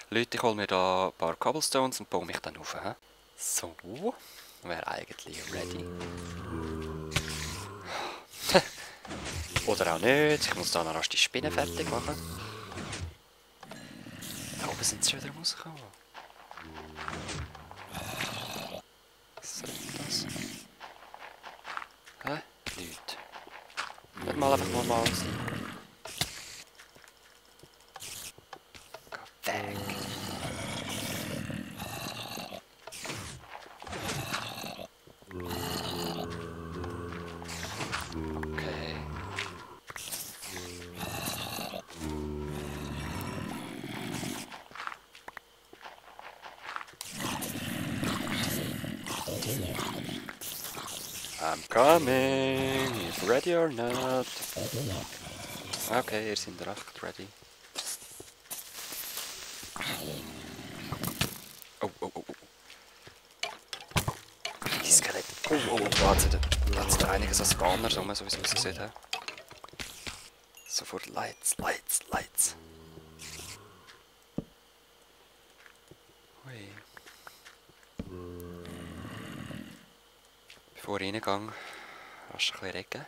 Leute, ich hole mir da ein paar Cobblestones und baue mich dann auf. He? So, wäre eigentlich ready. Oder auch nicht. Ich muss da noch erst die Spinnen fertig machen. Da oben sind sie schon wieder rausgekommen. Was soll das? Hä? Leute. Nicht mal einfach normal sein. Geh weg. Okay. I'm coming, if ready or not. Okay, ihr seid recht ready. Oh, oh, oh, oh. Die Skelett. Oh, oh, oh, da hat es da einiges an Spawners rum, so wie es aussieht. He? Sofort Lights, Lights, Lights. Hui. Bevor ich reingehe, rasch ein bisschen regen.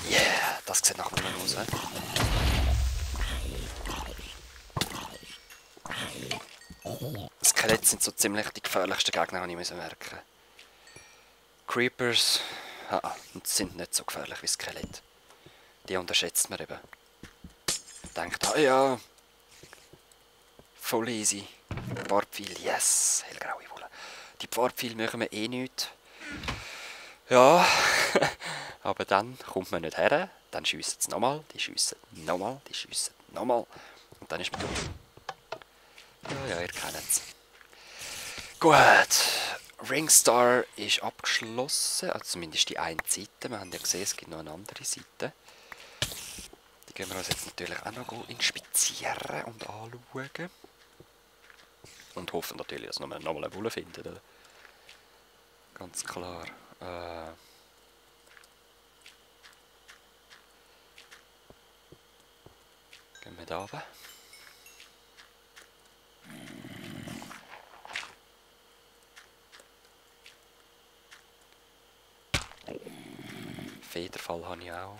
Yeah, das sieht nach einem aus. Skelette sind so ziemlich die gefährlichsten Gegner, die ich merken. Creepers sind nicht so gefährlich wie Skelette. Die unterschätzt man eben. Denkt, ah ja, voll easy. Pfeil, yes, hellgraue Wolle. Die Pfeile machen wir eh nichts. Ja, aber dann kommt man nicht her, dann schiessen sie nochmal, die schiessen nochmal, die schiessen nochmal. Und dann ist man durch. Ja, ihr kennt es. Gut, Ringstar ist abgeschlossen, also zumindest die eine Seite. Wir haben ja gesehen, es gibt noch eine andere Seite. Die gehen wir uns jetzt natürlich auch noch inspizieren und anschauen. Und hoffen natürlich, dass wir nochmal eine Wolle finden. Oder? Ganz klar. Gehen wir da runter. Federfall habe ich auch.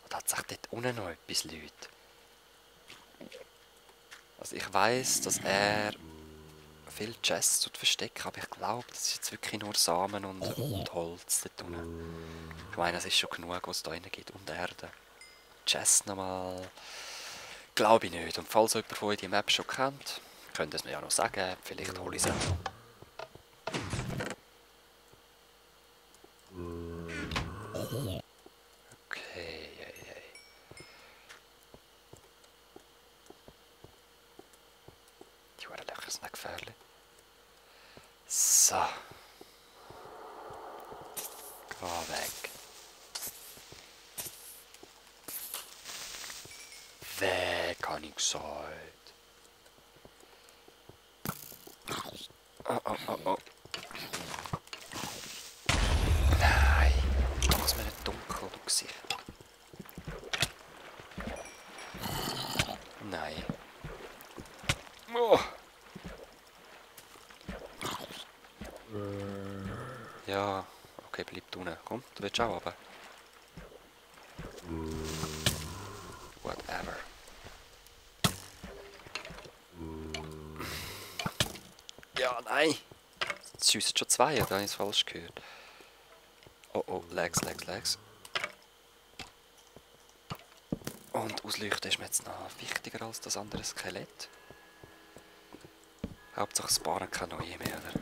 Und hat sich dort unten noch etwas, Leute. Also ich weiss, dass er viel Chests verstecken, aber ich glaube, das ist jetzt wirklich nur Samen und Holz dort unten. Ich meine, es ist schon genug, was es da rein gibt. Und Erde. Chests nochmal. Glaube ich nicht. Und falls jemand von euch die Map schon kennt, könnt ihr es mir ja noch sagen. Vielleicht hole ich sie auch. Okay, Die Löcher sind nicht gefährlich. So. Geh weg. Weg, habe ich gesagt. Oh, oh, oh, oh. Nein. Mach's mir nicht dunkel, du Gesicht. Nein. Oh. Ja, okay, bleib unten. Komm, du willst auch runter. Whatever. Ja, nein! Es schiessen schon zwei, oder habe ich es falsch gehört? Oh oh, Legs, Legs, Legs. Und ausleuchten ist mir jetzt noch wichtiger als das andere Skelett. Hauptsache es spawnen keine neue mehr, oder?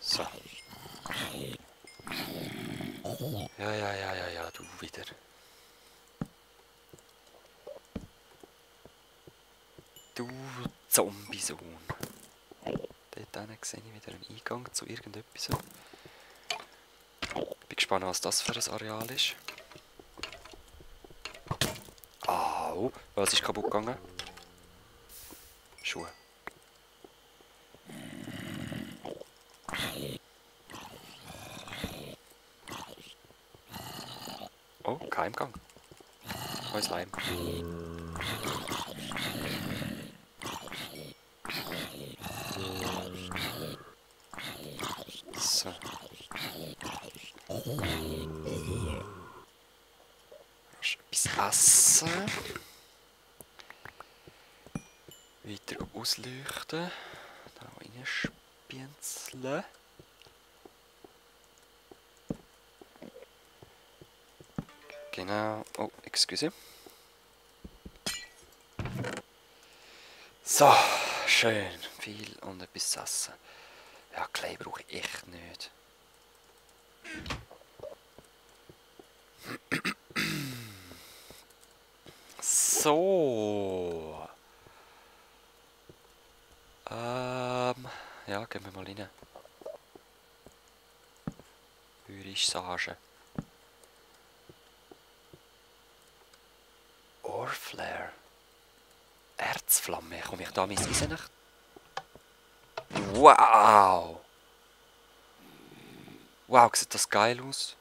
So. Ja, du wieder. Du Zombie-Sohn. Dort hinten sehe ich wieder einen Eingang zu irgendetwas. Bin gespannt, was das für ein Areal ist. Au, was ist kaputt gegangen? Schuhe. Oh, Keimgang. Neues Heim. So. Etwas essen. Weiter ausleuchten. Da reinspienzeln. Genau. Oh, excuse. So, schön. Viel und etwas zu essen. Ja, Clay brauche ich echt nicht. So. Ja, gehen wir mal rein. Würde ich sagen. Orflare. Erzflamme. Komme ich da mein Eisen nach? Wow! Wow, sieht das geil aus.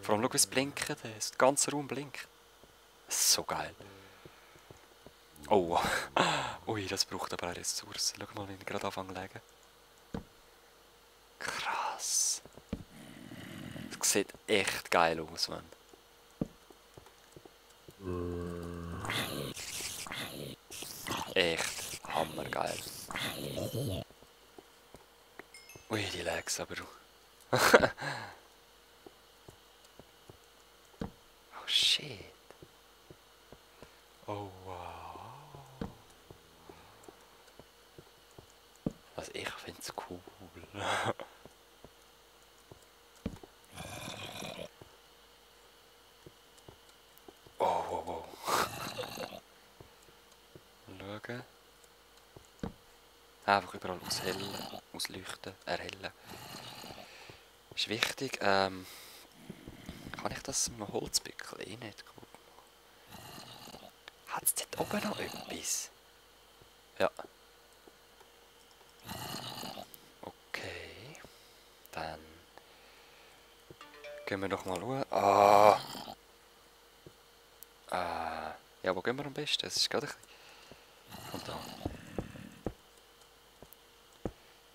Vor allem, schau, wie es blinkt. Der ganze Raum blinkt. So geil. Oh. Ui, das braucht aber eine Ressource. Schau mal, wenn ich gerade anfange zu legen. Krass. Das sieht echt geil aus, Mann. Echt hammergeil. Ui, die Lags aber. Oh shit. Oh wow. Also ich find's cool. Oh wow wow. Schauen. Einfach überall aushellen, ausleuchten, erhellen. Ist wichtig. Kann ich das mit dem Holzbückel eh nicht? Hat es dort oben noch etwas? Ja. Okay. Dann gehen wir doch mal schauen. Ah. Ja, wo gehen wir am besten? Es ist gerade ein bisschen... Kommt da.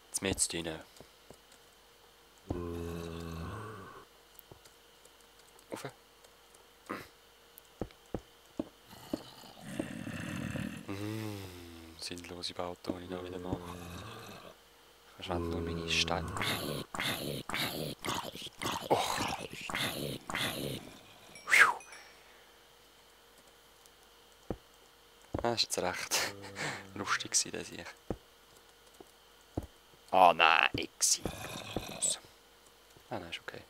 Jetzt mit rein. Rauf. Sinnlose Bauten, die ich da wieder mache. Ich kann nur meine Steine. Oh. Das war jetzt recht lustig, das ich. Ah nein, Exi. Ah nein, ist okay.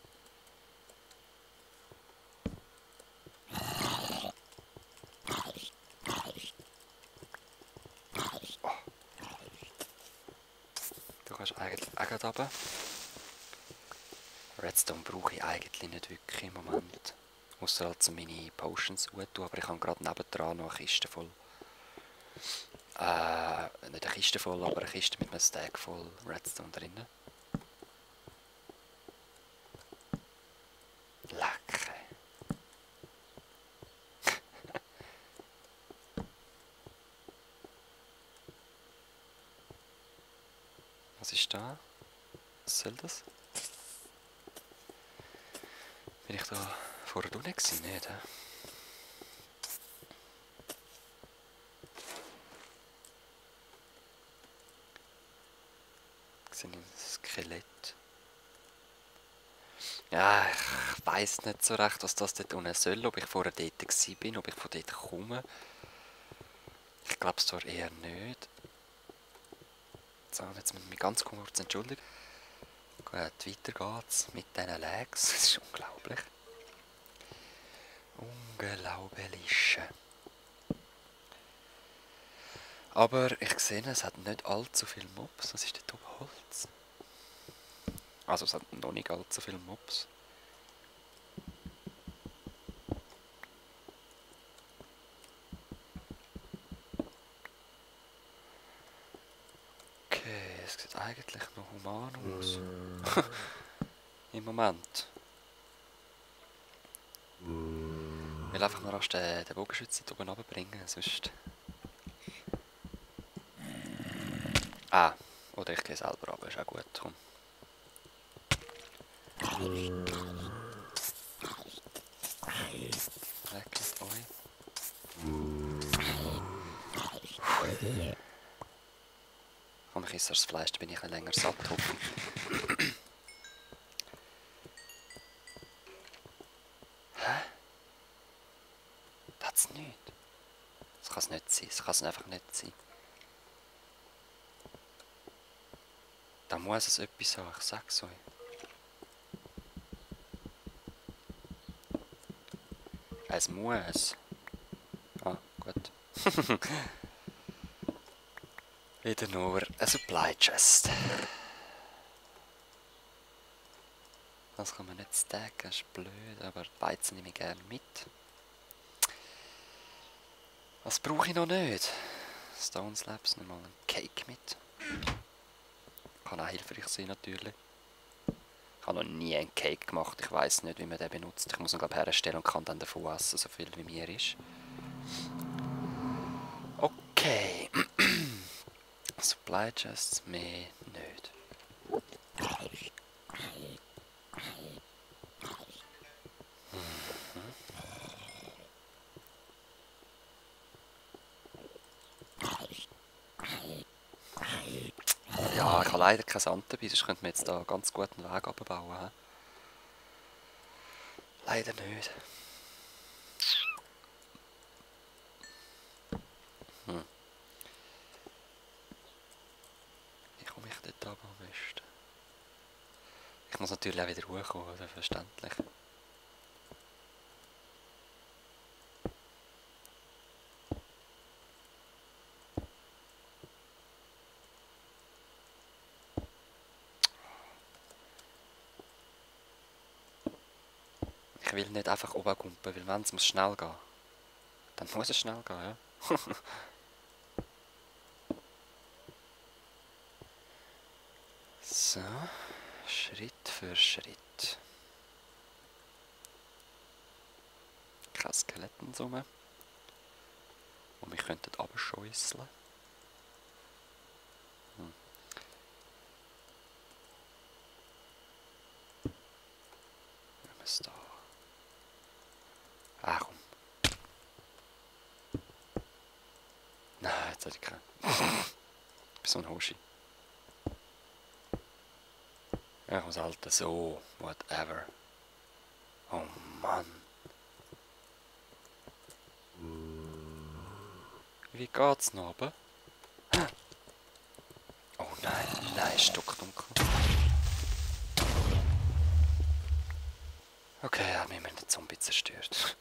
Oh. Du kannst eigentlich auch gerade runter. Redstone brauche ich eigentlich nicht wirklich im Moment. Ausser als meine Potions tun, aber ich habe gerade nebendran noch eine Kiste voll. Nicht eine Kiste voll, aber eine Kiste mit einem Stack voll Redstone drin. Lecker. Was ist da? Was soll das? Bin ich da vorher unten gewesen? Nicht, hä? Ich sehe ein Skelett. Ja, ich weiss nicht so recht, was das dort unten soll. Ob ich vorher dort war, ob ich von dort komme. Ich glaube es zwar eher nicht. So, jetzt müssen wir mich ganz kurz entschuldigen. Gut, weiter geht's mit diesen Lags. Das ist unglaublich. Unglaublich. Aber ich sehe, es hat nicht allzu viele Mobs. Was ist dort oben? Holz? Also es hat noch nicht allzu viele Mobs. es sieht eigentlich noch human aus. Im Moment. Ich will einfach nur erst den Bogenschützen hier oben runterbringen, sonst... Ah, oder ich gehe selber runter, ist auch gut. Komm. Weg mit euch. Komm, ich esse das Fleisch, dann bin ich ein länger satt. Hä? Das ist nichts. Das kann es nicht sein. Das kann es einfach nicht sein. Da muss es etwas haben, ich sag's euch. Es muss. Ah, gut. Wieder nur ein Supply Chest. Das kann man nicht stacken, das ist blöd, aber Weizen nehme ich gerne mit. Was brauche ich noch nicht? Stone Slabs, nimm mal einen Cake mit. Kann auch hilfreich sein natürlich. Ich habe noch nie einen Cake gemacht, ich weiß nicht, wie man den benutzt. Ich muss ihn glaube ich herstellen und kann dann davon essen, so viel wie mir ist. Okay. Supply Chests, mehr nicht. Ja, ich habe leider keinen Sand dabei, sonst könnte man jetzt da einen ganz guten Weg abbauen. Leider nicht. Wie komme ich dort ab am besten? Ich muss natürlich auch wieder hochkommen, oder? Verständlich. Ich will nicht einfach oben kumpen, weil wenn es muss schnell gehen. Dann muss es schnell gehen, ja. So, Schritt für Schritt. Keine Skelettensumme. Und wir könnten runterschäusseln. Wir müssen da... Ah, komm. Nein, jetzt habe ich keinen. Ich bin so ein Hoshi. Ja, ich muss halt so, whatever. Oh Mann. Wie geht's noch oben? Oh nein, nein, ist stockdunkel. Okay, ja, wir haben den Zombie zerstört.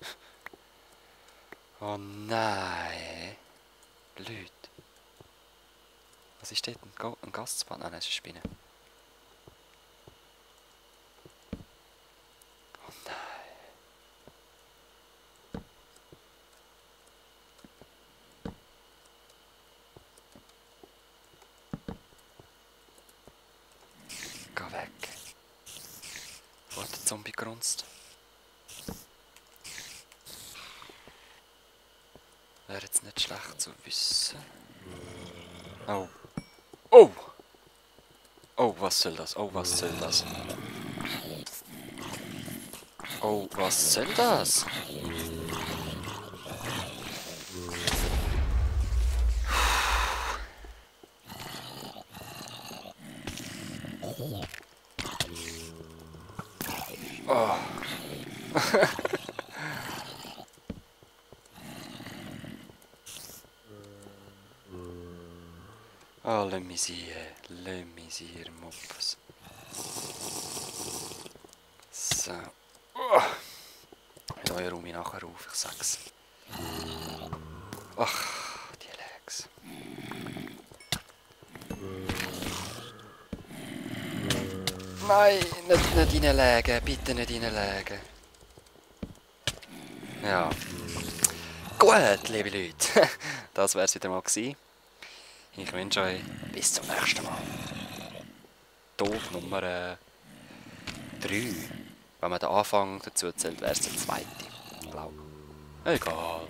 Oh nein. Blöd. Was ist dort? Ein Gastspan? Nein, das ist eine Spinne. Oh nein. Geh weg. Wo hat der Zombie grunzt? Wäre jetzt nicht schlecht zu wissen. Oh. Oh! Oh, was soll das? Oh, was soll das? Oh, was soll das? Oh. Oh, le misère, Mops. So. Oh. Mit euer räume ich nachher auf, ich sag's. Ach, die Legs. Nein, nicht reinlegen, bitte nicht reinlegen. Ja. Gut, liebe Leute. Das wär's wieder mal gewesen. Ich wünsche euch bis zum nächsten Mal. Biotop Nummer 3. Wenn man den Anfang dazu zählt, wäre es der zweite, glaube ich. Egal.